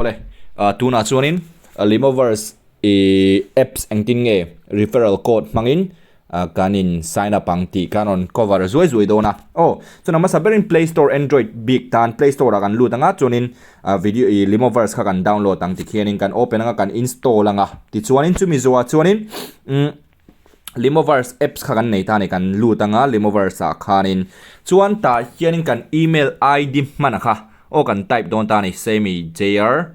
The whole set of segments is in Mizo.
Awle, tunah chuanin Limoverse i apps engtin nge referral code hmangin kan in sign up ang tih kan rawn cover zuai zuai dawn a. Aw, chuan a hmasa berin Play Store Android bik tan Play Store ah kan lut ang a, chuanin video i Limoverse kha kan download ang tikhianin kan open ang a, kan install ang a. Tichuanin chumi zawhah chuanin umm Limoverse apps kha kan nei ta a ni, kan lut ang a Limoverse ah khanin chuan tah hianin kan email ID hman a kha aw kan type dawn ta a ni semi jr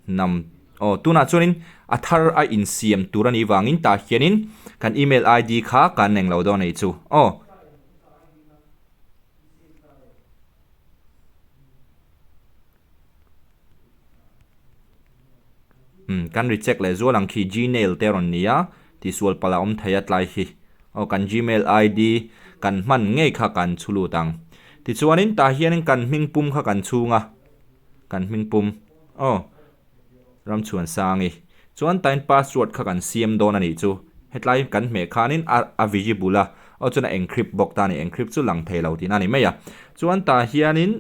nam aw tunah chuanin a thar a insiam tur a nih vangin tah hianin kan email ID kha kan englo dawn a nih chu aw. Umm kan reject leh zual ang khi gmail te a rawn ni a, tihsual palh a awm thei a tlai hi. Aw kan gmail id kan hman ngei kha kan chhu lut ang. Tichuanin tah hianin kan hming pum kha kan chhung a, kan hming pum aw Ramchhuansangi chuan tain password kha kan siam dawn a nih chu. Hetlai kan hmeh khanin a a visible a, aw chuan a encrypt bawk ta a ni, encrypt chu lang thei lo tihna a ni mai a. Chuan tah hianin.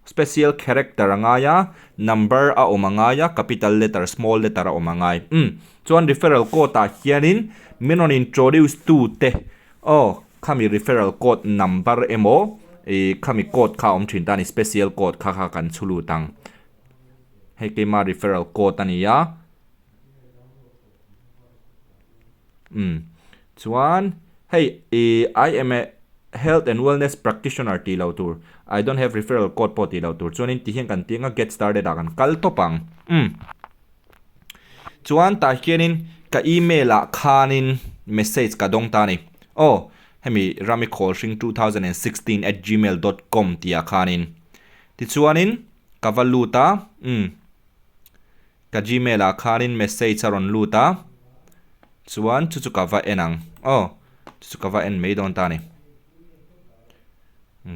Special character a ngai a, number a awm a ngai a, capital letter, small letter a awm a ngai. Umm, chuan referral code ah hianin min rawn introduce tu te aw khami referral code number emaw ih khami code kha a awm thin ta a ni, special code kha kha kan chhu lut ang. Hei keima referral code a ni a. Umm chuan hei ih I am a health and wellness practitioner tih loh tur I don't have referral code pawh tih loh tur chuanin ti hian kan tih anga get started ah kan kal tawp ang umm chuan tah hianin ka email ah khanin message ka dawng ta a ni aw hemi ramikholhring 2016@gmail dot com tih ah khanin tichuanin ka va lut a umm. Ka gmail ah khanin message a rawn lut a, chuan chu chu ka va en ang. Aw, chu chu ka va en mai dawn ta a ni.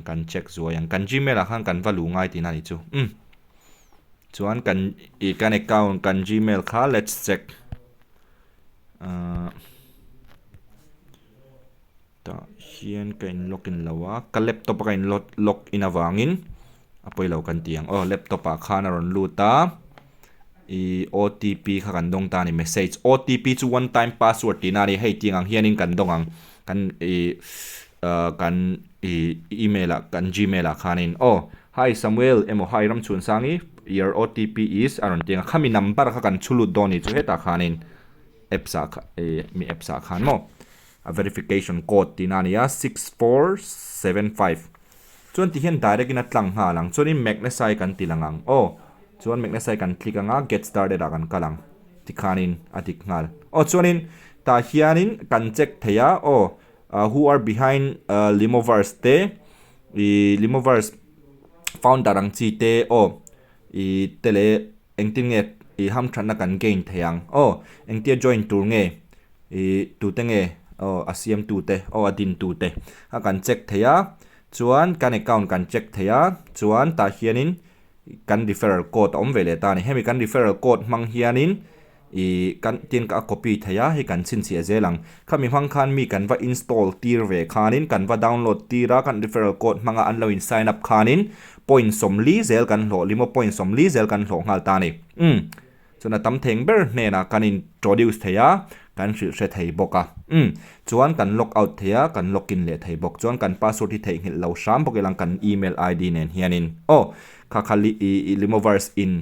Kan check zuai ang. Kan gmail ah khan kan va luh ngai tihna a ni chu. Umm. Chuan kan ih kan account kan gmail kha let's check. Ahh. Tah hian ka in log in lo a, ka laptop a ka in log in avangin a pawi lo kan ti ang aw laptop ah khan a rawn lut a ih otp kha kan dawng ta a ni message otp chu one time password tihna a ni hei tiang ang hianin kan dawng ang kan ih ah kan ih email ah kan gmail ah khanin aw hi Samuel emaw hi Ramchhunsangi your otp is a rawn ti ang a khami number kha kan chhu lut dawn a ni chu hetah khanin apps ah ih mi apps ah khan maw. A verification code tihna a ni a, 6475. Chuan ti hian direct in a tlang nghal ang. Chuanin Magnesai kan ti lang ang. Aw, chuan Magnesai kan click ang a, get started ah kan kal ang. Tikhanin a dik nghal. Aw, chuanin tah hianin kan check thei a, aw, who are behind Limoverse te, ih Limoverse founder ang chi te, aw, ih te leh engtin nge ih hamthatna kan gain thei ang. Aw, engtia join tur nge? Ih tute nge aw a siamtute aw a dintute kha kan check thei a, chuan kan account kan check thei a, chuan tah hianin kan referral code a awm ve leh ta a ni. Hemi kan referral code hmang hianin ih kan tin a copy thei a, hei kan chhinchhiah zel ang. Khami hmang khan mi kan va install tir ve khanin kan va download tir a, kan referral code hmanga an lo in sign up khanin point sawmli zel kan hlawh lim aw point sawmli zel kan hlawh nghal ta a ni. Umm. Chuan a tam theng ber hnenah kan introduce thei a, kan hrilh hre thei bawk a. Umm, chuan kan log out thei a, kan log in leh thei bawk. Chuan kan password hi theihnghilh lo hram bawk ilang kan email ID nen hianin. Aw, kha kha li i Limoverse in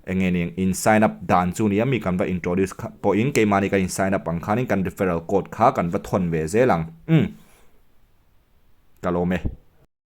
eng nge ni in sign up dan chu nia mi kan va introduce kha pawhin keimahni kan in sign up ang khanin kan referral code kha kan va thawn ve zel ang. Umm, ka lawm e.